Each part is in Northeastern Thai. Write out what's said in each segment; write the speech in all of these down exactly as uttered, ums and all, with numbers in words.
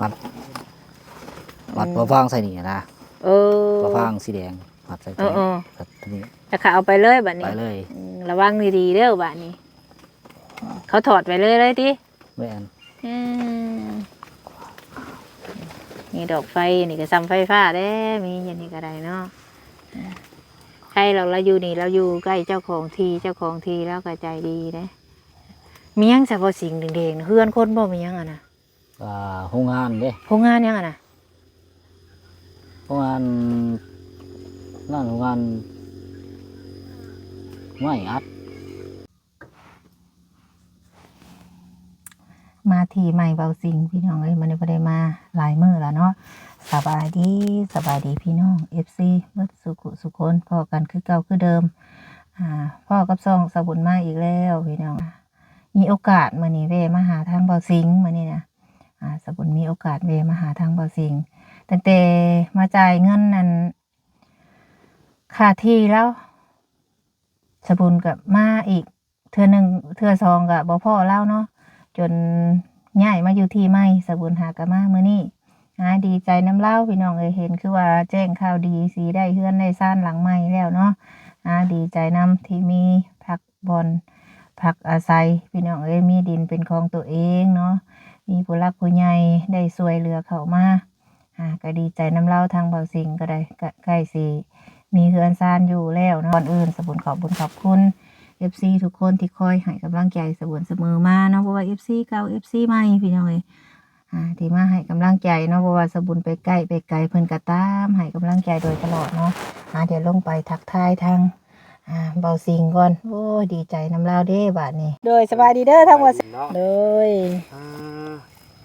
มัด มัด อืม บ่าฟางใส่นี่นะ เออ บ่าฟางสีแดง มัดใส่ เออ ตัวนี้ เออ ครับ ตัวนี้ แล้วก็เอาไปเลยบัดนี้ ไปเลย อืม ระวังดีๆเด้อบัดนี้ เขาถอดไปเลยเลยติ แม่น อืม นี่ดอกไฟนี่ก็ส่ำไฟฟ้าเด้ มีอย่างนี้ก็ได้เนาะ ใครเรา เราอยู่นี่ เราอยู่ใกล้เจ้าของที่ เจ้าของที่แล้วก็ใจดีเด้ มีหยังซะบ่สิ่งแดงๆ เฮือนคนบ่มีหยังอะนะ อ่า โรงงานเด้ โรงงานหยังอะนะ โรงงาน นั่นโรงงานไม้อัด มาที่ใหม่เบาสิ่งพี่น้องเอ้ย มื้อนี้บ่ได้มาหลายมื้อแล้วเนาะ สบายดี สบายดีพี่น้อง เอฟซี เบิดสุขุสุคน พ้อกันคือเก่าคือเดิม อ่า พ้อกับช่องสาวบุญมาอีกแล้วพี่น้อง มีโอกาสมื้อนี้แวะมาหาทางเบาสิ่งมื้อนี้นะ อ่า สาวบุญมีโอกาสแวะมาหาทางเบาสิ่ง ตั้งแต่มาจ่ายเงินนั่น ค่าที่แล้ว สาวบุญก็มาอีกเทื่อหนึ่ง เทื่อสองก็บ่พ้อลาวเนาะ จนย้ายมาอยู่ที่ใหม่ สาวบุญหาก็มามื้อนี้ อ่า ดีใจนำลาวพี่น้องเอ้ย เห็นคือว่าแจ้งข่าวดี สิได้เฮือนได้ซานหลังใหม่แล้วเนาะ อ่า ดีใจนำที่มีพักบ่อน พักอาศัย พี่น้องเอ้ย มีดินเป็นของตัวเองเนาะ มีผู้หลักผู้ใหญ่ได้ช่วยเหลือเข้ามา อ่า ก็ดีใจนำลาว ทางเบาสิ่งก็ได้ ก็ใกล้สิมีเฮือนซานอยู่แล้วเนาะ ก่อนอื่นสาวบุญขอบบุญขอบคุณ เอฟซี ทุกคนที่คอยให้กำลังใจสาวบุญเสมอมาเนาะ บ่ว่า เอฟซี เก่า เอฟซี ใหม่ พี่น้องเอ้ย อ่า ที่มาให้กำลังใจเนาะ บ่ว่าสาวบุญไปใกล้ไปไกล เพิ่นก็ตามให้กำลังใจโดยตลอดเนาะ อ่า เดี๋ยวลงไปทักทายทาง อ่า เบาสิ่งก่อน โอ้ย ดีใจนำลาวเด้บาดนี้ โดย สบายดีเด้อทางเบาสิ่ง สบายดีเนาะ โดย อ่า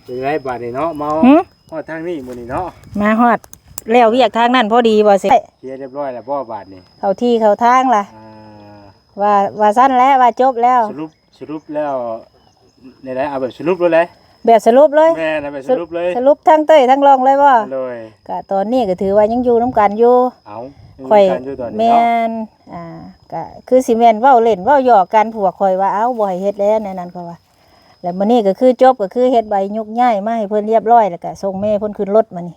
เป็นไงบาดนี้เนาะ มา หึ ฮอดทางนี้มื้อนี้เนาะ มาฮอดแล้ว เวียกทางนั้นพอดีบ่เสร็จ เคลียร์เรียบร้อยแล้วบ่บาดนี้ เข้าที่เข้าทางล่ะ อ่า ว่า ว่าซั่นแหละ ว่าจบแล้ว สรุป สรุปแล้ว นี่แหละ เอาแบบสรุปเลยแหละ แบบสรุปเลย แม่น เอาแบบสรุปเลย สรุปทั้งเต้ยทั้งรองเลยบ่ โดย ก็ตอนนี้ก็ถือว่ายังอยู่นำกันอยู่ เอ้า ยังอยู่ ข่อย กันอยู่ตอนนี้เนาะ แม่น อ่า ก็คือสิแม่นเว้าเล่นเว้าหยอกกัน พวกข่อยว่า เอ้า บ่ให้เฮ็ดแล้วแนวนั้น เขาว่า แล้วมื้อนี้ก็คือจบ ก็คือเฮ็ดใบยกย้ายมาให้เพิ่นเรียบร้อย แล้วก็ส่งแม่เพิ่นขึ้นรถมานี่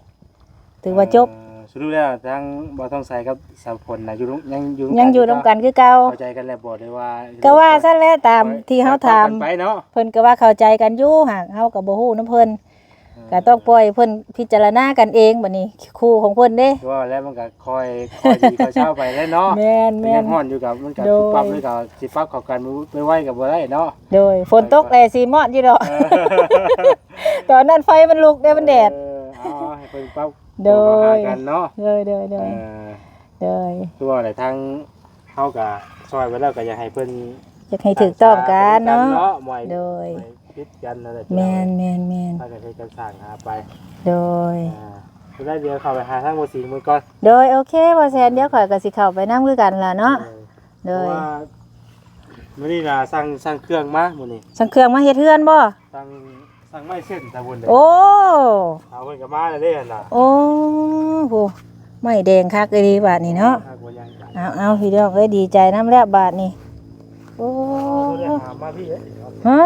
ถือว่าจบ เอ่อ สรุปแล้วทางบ่าวทองใสกับสาวฝนน่ะอยู่ร่วม ยังอยู่ร่วม ยังอยู่ร่วมกันคือเก่า เข้าใจกันแล้วบ่ หรือว่า ก็ว่าซั่นแหละ ตามที่เฮาถาม ตามกันไปเนาะ เพิ่นก็ว่าเข้าใจกันอยู่ หากเฮาก็บ่ฮู้นำเพิ่น เออ ก็ต้องปล่อยเพิ่นพิจารณากันเองบัดนี้ คู่ของเพิ่นเด้ ว่าแล้วมันก็ค่อย ค่อยดีค่อยเซาไปแล้วเนาะ แม่นๆ มันยังร้อนอยู่ก็ มันก็ โดย ปรับเลยก็สิปรับเข้ากันไวๆก็บ่ได้เนาะ โดย ฝนตกแหละสิมอดอยู่ดอก เออ ตอนนั้นไฟมันลุกเด้ มันแดด เออ เอาให้เพิ่นปรับ โดย ตัวเข้าหากันเนาะ โดย โดย โดย เออ โดย คือว่าอะไร ทางเฮาก็ซอยไว้แล้วก็อยากให้เพิ่น อยากให้ถูกต้องกันเนาะ สร้างสรรค์กันเนาะ บ่ให้ โดย บ่ให้ผิดกันนั่นแหละ แม่น แม่น แม่น พากันเฮ็ดกันสร้างหาไป โดย อ่า ก็ได้ เดี๋ยวเข้าไปหาทางบ่าวสิงห์มื้อก่อน โดย โอเค บ่าวแสน เดี๋ยวข้อยก็สิเข้าไปนำคือกันล่ะเนาะ เออ โดย เพราะว่ามื้อนี้น่ะสั่ง สั่งเครื่องมามื้อนี้ สั่งเครื่องมาเฮ็ดเฮือนบ่ สั่ง สั่งไม้เส้นตะบุญเลย โอ้ เอาเพิ่นก็มาแล้วเด้หั่นน่ะ โอ้ โห ไม้แดงคักอีหลีบาดนี้เนาะ คักบ่ยังกัน เอา เอา พี่น้องเอ้ย ดีใจนำแล้วบาดนี้ โอ้ เอาเด้อ หามาพี่เอ้ย ฮะ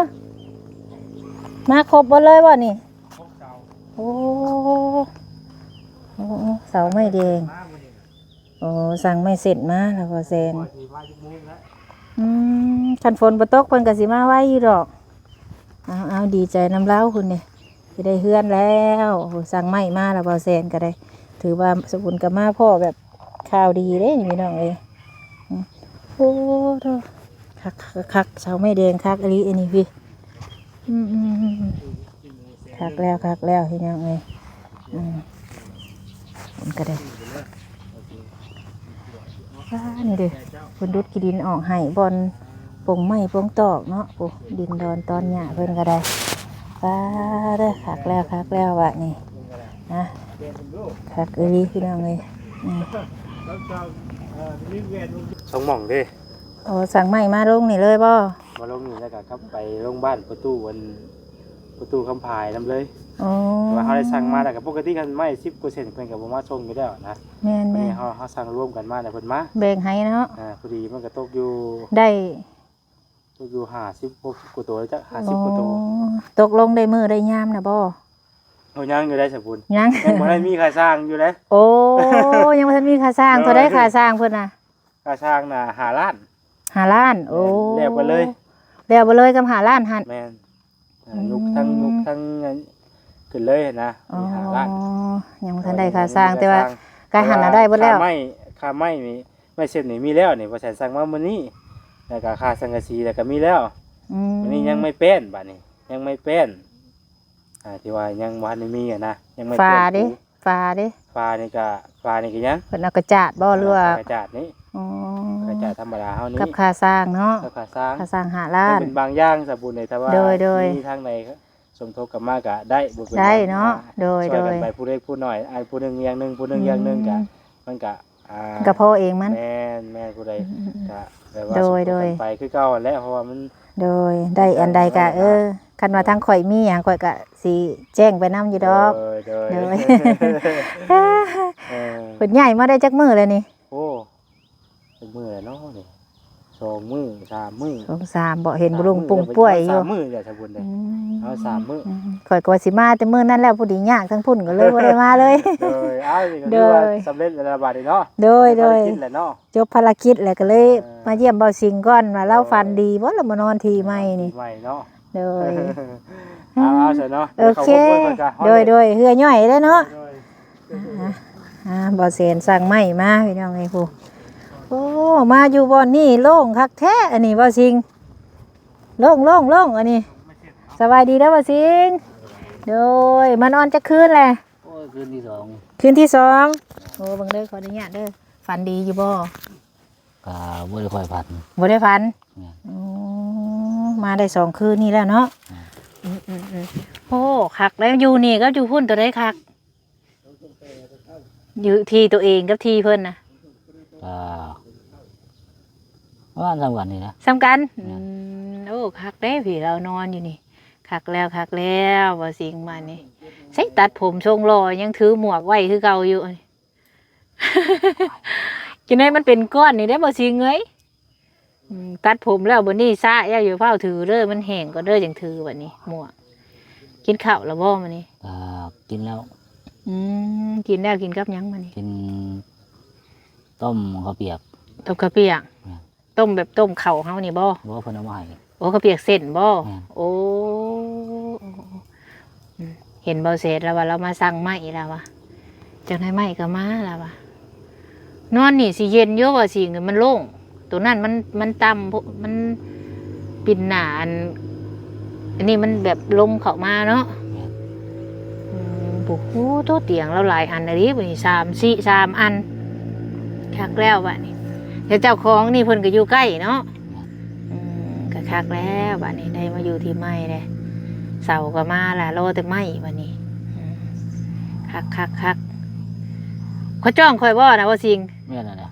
มาครบเบิดเลยบ่นี่ ครบเสา โอ้ โอ้ เสาไม้แดง มามื้อนี้ โอ้ สั่งไม้เส้นมาแล้วบ่าวแสน ว่าสิมาจักโมงแล้ว อืม คันฝนบ่ตกเพิ่นก็สิมาไวอยู่ดอก เอา เอา ดีใจนำลาวพุ้นนี่ สิได้เฮือนแล้ว โอ้ สั่งไม้มาแล้วบ่าวแสนก็ได้ ถือว่าสาวบุญก็มาพ้อแบบข่าวดีเด้พี่น้องเอ้ย อืม โอ้โธ่ คัก คัก คัก เสาไม้แดงคักอีหลีอันนี้พี่ อืม อืม อืม อืม คักแล้ว คักแล้วพี่น้องเอ้ย อืม มันก็ได้ อ่า นี่เด้ เพิ่นดุดขี้ดินออกให้บ่อนปงไม้ปงตอกเนาะ โอ้ ดินดอนตอนหญ้าเพิ่นก็ได้ อ่า เด้อ คักแล้ว คักแล้วบาดนี้ นะ คักอีหลีพี่น้องเอ้ย อืม สองหม่องเด้ โอ้ สั่งไม้มาลงนี่เลยบ่ มาลงนี่แล้วก็กลับไปลงบ้านประตูอัน ประตูคำผายนำเลย อ๋อ แต่ว่าเฮาได้สั่งมาแล้วก็ปกติคันไม้สิบกว่าเส้นเพิ่นก็บ่มาส่งอยู่แล้วนะ แม่นๆ อันนี้เฮา เฮาสั่งรวมกันมาแล้วเพิ่นมา แบ่งให้เนาะ อ่า พอดีมันก็ตกอยู่ ได้ ตกอยู่ห้าสิบ หกสิบกว่าตัวแล้วจ้ะ ห้าสิบกว่าตัว อ๋อ ตกลงได้มื้อได้ยามน่ะบ่ โอ้ ยังอยู่ได้สะพุน ยัง ยังบ่ได้มีค่าสร้างอยู่เด้ โอ้ ยังบ่ทันมีค่าสร้าง โดย เท่าใดค่าสร้างเพิ่นน่ะ ค่าสร้างน่ะห้าล้าน ห้าล้าน โอ้ แม่น แล้วไปเลย แล้วไปเลยกับห้าล้านหั่น แม่นอ่า อืม ยกทั้งยกทั้งขึ้นเลยนะ อ๋อ มีห้าล้าน ยังบ่ทันได้ค่าสร้าง ยัง แต่ว่า ค่าสร้าง กายหันน่ะได้เบิดแล้ว ค่าไม้ค่าไม้นี่ไม้เส้นนี่มีแล้วนี่บ่แสนสั่งมามื้อนี้ แล้วก็ค่าสังกะสีแล้วก็มีแล้ว อืม อันนี้ยังไม่แป้นบาดนี้ ยังไม่แป้นอ่าที่ว่ายังบ่ทันได้มีอะนะยังไม่ ฝา แป้น เด้ ปู ฝาเด้ ฝานี่ก็ฝานี่ก็ยัง เพิ่นเอากระจาดบ่หรือว่า กระจาดนี่ อ๋อ กระจาดธรรมดาเฮานี่ กับค่าสร้างเนาะ กับค่าสร้าง ค่าสร้างห้าล้าน มันเป็นบางอย่างสะพุนเลยถ้าว่า โดยโดย มีทางใดสมทบกันมาก็ได้บ่เป็น ได้ หยัง เนาะ โดย ช่วยกัน โดย ไปผู้เล็กผู้น้อยอันผู้หนึงอย่างหนึงผู้หนึงอย่างหนึงก็ อืม มันก็อ่า ก็พอเองมัน แม่นแม่นผู้ใด อืมอืมอืม ก็แบบว่า โดย สมทบกัน โดย ไปคือเก่าหั่นแหละเพราะว่ามัน โดยได้อันใดก็ ได้ เออ คันว่าทางข่อยมีหยังข่อยก็สิแจ้งไปนำอยู่ดอก โดยโดย โดย เออ เพิ่นย้ายมาได้จักมื้อแล้วนี่ โอ้เป็นมื้อแล้วเนาะนี่สองมื้อสามมื้อ สองสามบ่เห็นบ่ลุง สามมื้อ ปุ้งป่วยอยู่ สามมื้อจ้ะสะพุนเลย อืม เอาสามมื้อ อืมข่อยก็ว่าสิมาแต่มื้อนั้นแล้วพอดียากทั้งพุ่นก็เลยบ่ได้มาเลย โดยเอานี่ก็ โด คือย ว่าสำเร็จแล้วบาดนี้เนาะ โดยโดย ภารกิจแหละเนาะ จบภารกิจแล้วก็เลย เออ มาเยี่ยมเบาสิงก่อนว่าเราฝันดีบ่ล่ะมานอนที่ใหม่นี่ ที่ใหม่เนาะ โดย เอาเอาซะเนาะ โอเค ดี๋ยวขาขบวนก่อน โดยโดยเฮือย่อยแล้วเนาะ โดย อ่าอ่าบ่แสนสั่งไม้มาพี่น้องไอ้ผู้โอ้มาอยู่บ่อนนี่โล่งคักแท้อันนี้บ่สิงโล่งโล่งโล่งอันนี้สบายดีเด้อบ่สิงโดยมานอนจักคืนแหละ โอ้ย คืนที่สอง คืนที่สองโอ้เบิ่งเด้อขออนุญาตเด้อฝันดีอยู่บ่ ก็บ่ได้ค่อยพัน บ่ได้ฝัน เนี่ย โอ้มาได้สองคืนนี่แล้วเนาะ อ่า อืมอืมอืมโอ้คักแล้วอยู่นี่กับอยู่พุ่นตัวใดคัก อยู่ที่ตัวเองกับที่เพิ่นนะ ก็ประมาณสามวันนี่นะ สำคัญ อืม อืมโอ้คักเด้พี่เรานอนอยู่นี่คักแล้วคักแล้วบ่สิงมานี่ใส่ตัดผมทรงหล่อยังถือหมวกไว้คือเก่าอยู่ จังได๋มันเป็นก้อนนี่ได้บ่สิงเอ้ยอืมตัดผมแล้วบัดนี้ซะอย่าอยู่เฝ้าถือเด้อมันแห้งก่อนเด้อจังถือบัดนี้หมวกกินข้าวแล้วบ่มื้อนี้ ก็กินแล้ว อืมกินแล้วกินกับหยังมื้อนี้ กินต้มข้าวเปียก ต้มข้าวเปียก อ่า ต้มแบบต้มข้าวเฮานี่บ่ บ่เพิ่นเอามาให้ โอ้ข้าวเปียกเส้นบ่ แม่น โอ้อืมเห็นบ่เสร็จแล้วว่าเรามาสั่งไม้แล้ววะจังได้ไม้ก็มาแล้ววะนอนนี่สิเย็นอยู่ว่าสิมันโล่งตัวนั้นมันมันต่ำพุมันปิ่นหนาอันอันนี้มันแบบลมเข้ามาเนาะ แม่น อืมโอ้โหตัวเตียงเราหลายอันเลยบัดนี้สามสี่สามอันคักแล้วบัดนี้แล้วเจ้าของนี่เพิ่นก็อยู่ใกล้เนาะ อืมก็คักแล้วบัดนี้ได้มาอยู่ที่ใหม่เลยเสาก็มาละรอแต่ไม้บัดนี้อืมคักคักคักเขาจ้องข่อยบ่นะว่าสิง แม่นนั่นแหละ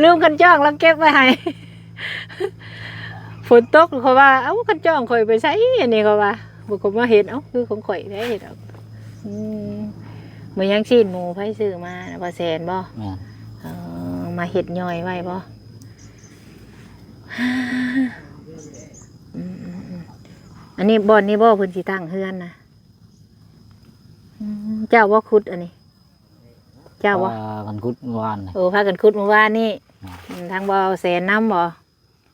ลืมคันจ้องแล้วเก็บไว้ให้ฝนตกเขาว่าเอ้าคันจ้องข่อยไปใส่อันนี้เขาว่าบอกเขามาเห็นเอ้าคือของข่อยได้ดอกอืมเหมือนยังชิ้นหมูไผซื้อมานะบ่แสนบ่ แม่น เออมาเฮ็ดย่อยไว้บ่ อืมอืมอืมอันนี้บ่อนนี่บ่เพิ่นสิตั้งเฮือนนะอืมเจ้าบ่ขุดอันนี้ เจ้าบ่ ว่ากันขุดเมื่อวานนี่ โอ้พากันขุดเมื่อวานนี่ อ่า อืมทางบ่าวแสนนำบ่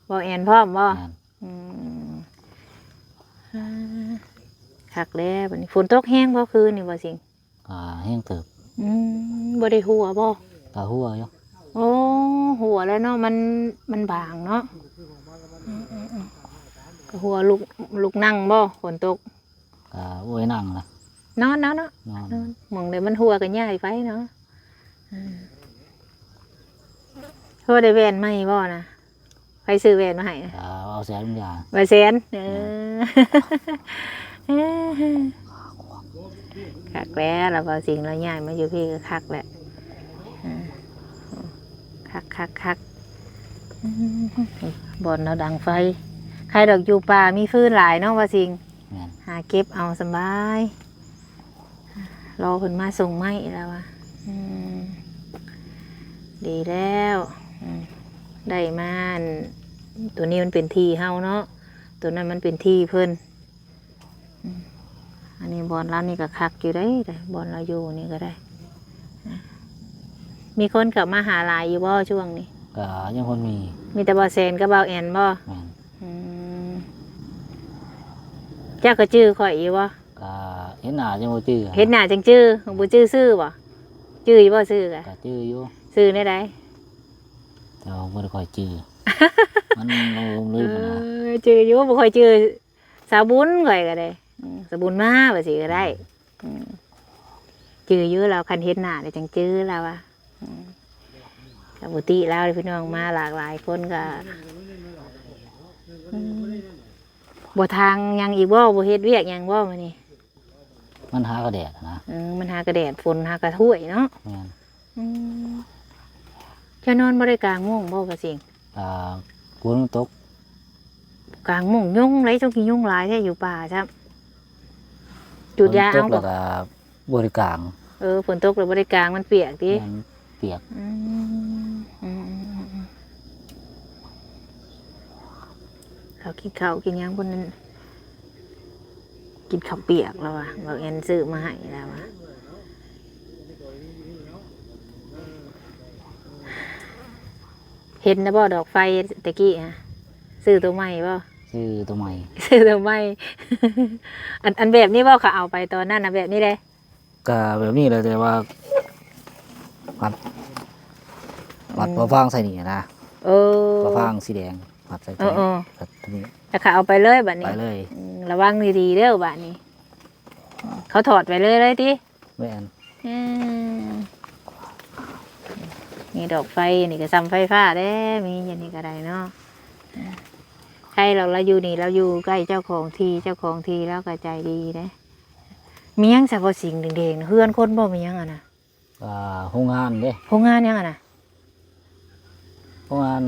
บ่าวแอนพร้อมบ่ แม่น อืมอ่าคักแล้วบัดนี้ฝนตกแฮงบ่คืนนี่บ่สิง ก็แห้งเติบ อืมบ่ได้หัวบ่ ก็หัวอยู่ โอ้หัวแล้วเนาะมันมันบางเนาะอืมอืมอืมก็หัวลูกลูกนั่งบ่ฝนตก ก็โอ้ยนั่งนะ นอนเนาะเนาะ นอน นอนหม่องใดมันหัวก็ย้ายไปเนาะอืมหัวได้แว่นใหม่บ่นะใครซื้อแว่นมาให้นะ ก็เอาแสนยา ใบแสนเออคักแล้วเราก็สิ่งเราย้ายมาอยู่พี่ก็คักแหละอืมคักคักคักอืมบ่อนเราดังไฟใครดอกอยู่ป่ามีฟืนหลายเนาะว่าสิง แม่น หาเก็บเอาสบายรอเพิ่นมาส่งไม้แล้วอ่ะอืมดีแล้วอืมได้มาอันตัวนี้มันเป็นที่เฮาเนาะตัวนั้นมันเป็นที่เพิ่นอืม อันนี้บ่อนลาวนี่ก็คักอยู่เด้ บ่อนลาวอยู่นี่ก็ได้ มีคนเข้ามาหาหลายอยู่บ่ช่วงนี้ ก็ยังคนมี มีแต่บ่าวแสนกับบ่าวแอนบ่ แม่น อืมเจ้าก็จื่อข่อยอยู่บ่ ก็เห็นหน้าจังบ่จื่อ เห็นหน้าจังจื่อบ่จื่อชื่อบ่ จื่ออยู่บ่ชื่อกะ ก็จื่ออยู่ ชื่อแนวใด แต่ว่าบ่ได้ค่อยจื่อ มันหลงลืม เอ นะ อจื่ออยู่บ่ค่อยจื่อสาวบุญข่อยก็ได้อืมสาวบุญมาว่าสิก็ได้อืมจื่ออยู่แล้ว คันเห็นหน้าแล้วจังจื่อแล้วว่าอืมก็บ่ติแล้วพี่น้องมาหลากหลายคนก็อืมบ่ทางหยังอีกบ่ บ่เฮ็ดเวียกหยังบ่มื้อนี้ มันหากระแดดนะ เออมันหากระแดดฝนหากระถ้วยเนาะ แม่น อืมเจ้านอนบ่ได้กางมุ้งบ่ บ่าวสิงห์ อ่าฝนตก กางมุ้งยุงหลาย ช่วงนี้ยุงหลายแท้อยู่ป่าจ้ะจุดยา ฝนต เอา ก บ่ แล้วก็บ่ได้กาง เออฝนตกแล้วบ่ได้กางมันเปียกติ แม่นเปียก อืมอืมอืมอืมอืมเขากินข้าวกินหยังพุ่นนั่นกินข้าวเปียกแล้วว่ะ บ่าวแอนซื้อมาให้แล้วว่ะ เห็นนะบ่ดอกไฟตะกี้ฮะ ซื้อตัวใหม่บ่ ซื้อตัวใหม่ ซื้อตัวใหม่ อันอันแบบนี้บ่เขาเอาไปตอนนั้นนะแบบนี้เลย ก็แบบนี้แหละแต่ว่ามัดมัด อืม ปะฟางใส่นี่นะ เออ ปะฟางสีแดงมัดใส่ เออเออ แบบนี้ แล้วเขาเอาไปเลยบัด ไป นี้ เลย อืมระวังดีๆเด้อบัดนี้ เขาถอดไปเลยเลยติ แม่น อืมนี่ดอกไฟนี่ก็ซ้ำไฟฟ้าเด้ มีอย่างนี้ก็ได้เนาะ ใครเราเราอยู่นี่เราอยู่ใกล้เจ้าของที่ เจ้าของที่แล้วก็ใจดีเด้ มีหยังสะพอสิ่งแดงๆนะ เฮือนคนบ่มีหยังอ่ะนะ อ่าโรงงานเด้ โรงงานหยังอ่ะนะ โรงงาน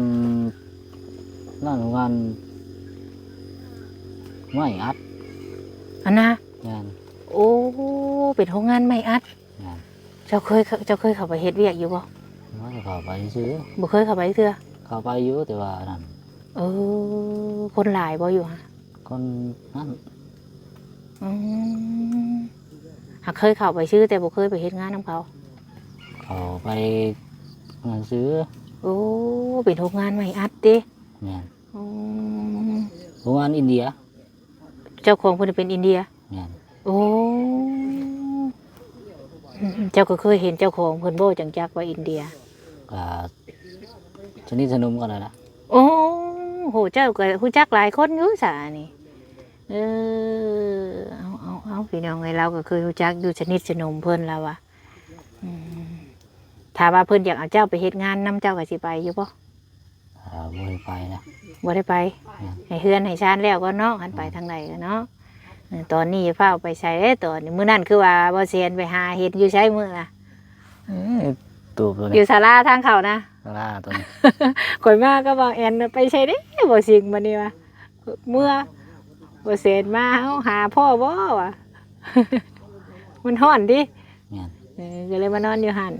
นั่นโรงงานไม้อัด อันนะ แม่น โอ้ เป็นโรงงานไม้อัด แม่น เจ้าเคยเจ้าเคยเข้าไปเฮ็ดเวียกอยู่บ่ ว่าจะเข้าไปซื้อ บ่เคยเข้าไปเทื่อ เข้าไปอยู่แต่ว่านั่น เออ คนหลายบ่อยู่ฮะ คนนั่น อืมหากเคยเข้าไปซื้อแต่บ่เคยไปเฮ็ดงานนำเขา เข้าไปงานซื้อ โอ้ เป็นโรงงานไม้อัดติ แม่น อืม โรงงานอินเดีย เจ้าของเพิ่นเป็นอินเดีย แม่น โอ้ เจ้าก็เคยเห็นเจ้าของเพิ่นบ่จังจักว่าอินเดีย ก็สนิทสนมกันแล้วนะ โอ้โห เจ้าก็ฮู้จักหลายคนอยู่ซะนี่ เออ เอาเอาเอาพี่น้องเอ้ย เราก็เคยฮู้จักอยู่สนิทสนมเพิ่นแล้วว่ะ อืม ถ้าว่าเพิ่นอยากเอาเจ้าไปเฮ็ดงานนำ เจ้าก็สิไปอยู่บ่ อ่าบ่ได้ไปนะ บ่ได้ไป อืม ให้เฮือนให้ชานแล้วก่อนเนาะ คันไปทางใดก็เนาะ เออ ตอนนี้อย่าพาไปไสเด้ ตอนนี้ มื้อนั้นคือว่าบ่แซนไปหาเห็ดอยู่ไสมื้อน่ะ เอ้ยตูบตัว อ นี้ ยู่ศาลาทางเข้านะ ลาตัวนี้ ข่อยมาก็บ่แอนไปไสเด้ บ่สิงบัดนี้ว่า เมื่อ บ่แซนมา เฮาหาพ่อบ่วะ มันฮ้อนติ แม่น เออ ก็เลยมานอนอยู่หั่น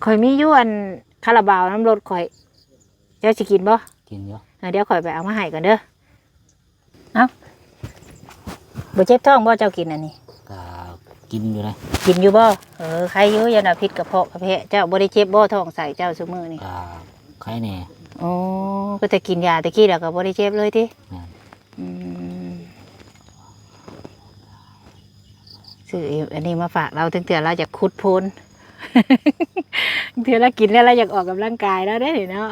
ข่อยมีอยู่อันคาราบาวนำรถข่อย เจ้าสิกินบ่ กินอยู่ อ่ะ เดี๋ยวข่อยไปเอามาให้ก่อนเด้อ เอ้า บ่เจ็บท้องบ่เจ้ากินอันนี้ ก็กินอยู่นะ กินอยู่บ่ เออ ไข้อยู่ ย่านว่าพิษกระเพาะกระเพาะ เจ้าบ่ได้เจ็บบ่ท้องไส้เจ้าซุมื้อนี่ ก็ไข้แน่ โอ้ ก็แต่กินยาตะกี้แล้วก็บ่ได้เจ็บเลยติ แม่น อืม ซื้ออันนี้มาฝากเราตั้งแต่เราอยากขุดโพน เทื่อเรากินแล้วเราอยากออกกำลังกายแล้วได้เนาะ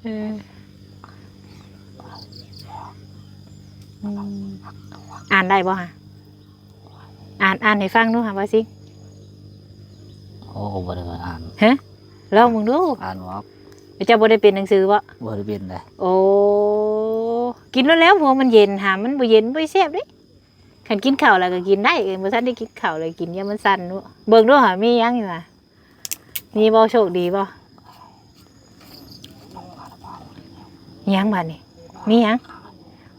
เออ อืม อ่านได้บ่ฮะ อ่าน อ่านให้ฟังดูฮะ ว่าสิ โอ้บ่ได้อ่าน ฮะ ลองมึงดู อ่านออก เจ้าบ่ได้เป็นหนังสือบ่ บ่ได้เป็นเลย โอ้ กินแล้วแล้ว เพราะมันเย็นหา มันบ่เย็นบ่แซ่บเด้ คันกินข้าวแล้วก็กินได้ เอ้ย บ่ทันได้กินข้าวเลยกินยามมันสั่นเนาะ เบิ่งดูหา มีหยังอยู่หะ มีบ่ โชคดีบ่ มีหยังบาดนี้ มีหยัง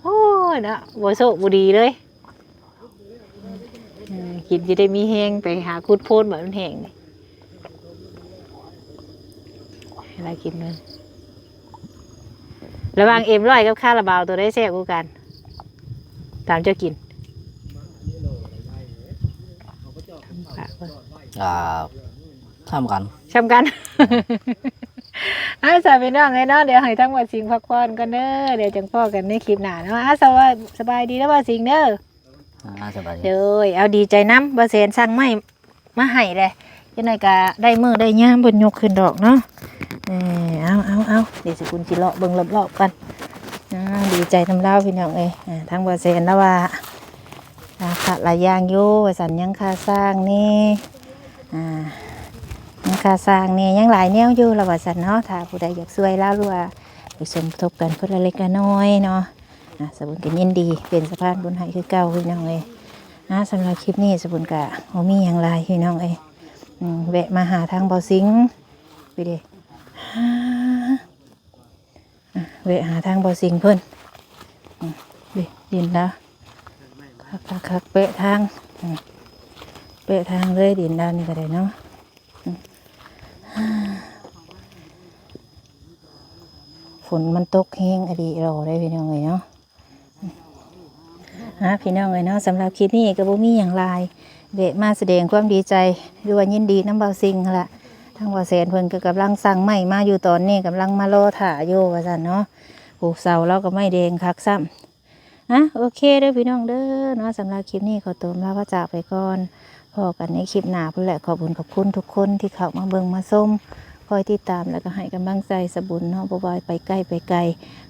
โอ้ยเนาะ บ่โชคบ่ดีเลย อืม กินจะได้มีแฮงไปหาขุดโพนบ่มันแห้งนี่ ให้เรากินเบิ่ง ระหว่างเอ็มร้อยกับคาราบาวตัวใดแซ่บกว่ากัน ตามเจ้ากิน อ่าทำกัน ซ้ำกัน อ่ะสาพี่น้องเอ้ยเนาะ เดี๋ยวให้ทั้งบ่าวสิงห์พักผ่อนก่อนเด้อ เดี๋ยวจังพ้อกันในคลิปหน้าเนาะ อ่ะสวัส- สบายดีนะบ่าวสิงห์เด้อ อ่าสบายดี โดย เอาดีใจนำ บ่าวแสนสั่งไม้มาให้เลย จังได๋ก็ได้มื้อได้ยามเพิ่นยกขึ้นดอกเนาะ เออ เอาเอาเอา เดี๋ยวสบุญสิเลาะเบิ่งรอบๆก่อน อ่า ดีใจนำลาวพี่น้องเอ้ย อ่า ทางบ่าวแสนแล้วว่า อ่า ขาดหลายอย่างอยู่ ว่าซั่น ยังค่าสร้างแหน่ อ่า ยังค่าสร้างแหน่ ยังหลายแนวอยู่ แล้วว่าซั่นเนาะ ถ้าผู้ใดอยากช่วยลาว หรือว่าอยากสมทบกันคนละเล็กละน้อยเนาะ อ่า สบุญก็ยินดีเป็นสะพานบุญให้คือเก่าพี่น้องเอ้ย อ่า สำหรับคลิปนี้สบุญก็บ่มีหยังหลายพี่น้องเอ้ย อืม แวะมาหาทางบ่าวสิงห์ ไปเด้ อ่า แวะหาทางบ่าวสิงห์เพิ่น อืม ดิ- ดินลาว คักๆๆ แปะทาง อืม แปะทางเลย ดินลาวนี่ก็ได้เนาะ อืม ฝนมันตกแฮงอะดีหลีเด้พี่น้องเอ้ยเนาะ อ่ะพี่น้องเอ้ยเนาะ สำหรับคลิปนี้ก็บ่มีหยังหลาย แวะมาแสดงความดีใจ หรือว่ายินดีนำบ่าวสิงห์หั้นล่ะ ทางบ่าวแสนเพิ่นก็กำลังสั่งไม้มาอยู่ตอนนี้ กำลังมารอถ่าอยู่ว่าซั่นเนาะ ผูกเสาแล้วก็ไม้แดงคักซ้ำ อ่ะ โอเคเด้อพี่น้องเด้อเนาะ สำหรับคลิปนี้ขอตัวลาพระจากไปก่อน พ้อกันในคลิปหน้าพุ้นแหละ ขอบคุณขอบคุณทุกคนที่เข้ามาเบิ่งมาชม คอยติดตามแล้วก็ให้กำลังใจสบุญเนาะ บ่ว่าไปใกล้ไปไกล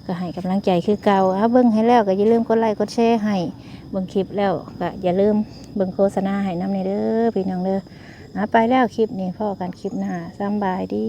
ก็ให้กำลังใจคือเก่า อ่ะ เบิ่งให้แล้วก็อย่าลืมกดไลค์กดแชร์ให้ เบิ่งคลิปแล้วก็อย่าลืมเบิ่งโฆษณาให้นำแหน่เด้อพี่น้องเด้อ อ่ะ ไปแล้วคลิปนี้ พ้อกันคลิปหน้า สำบายดี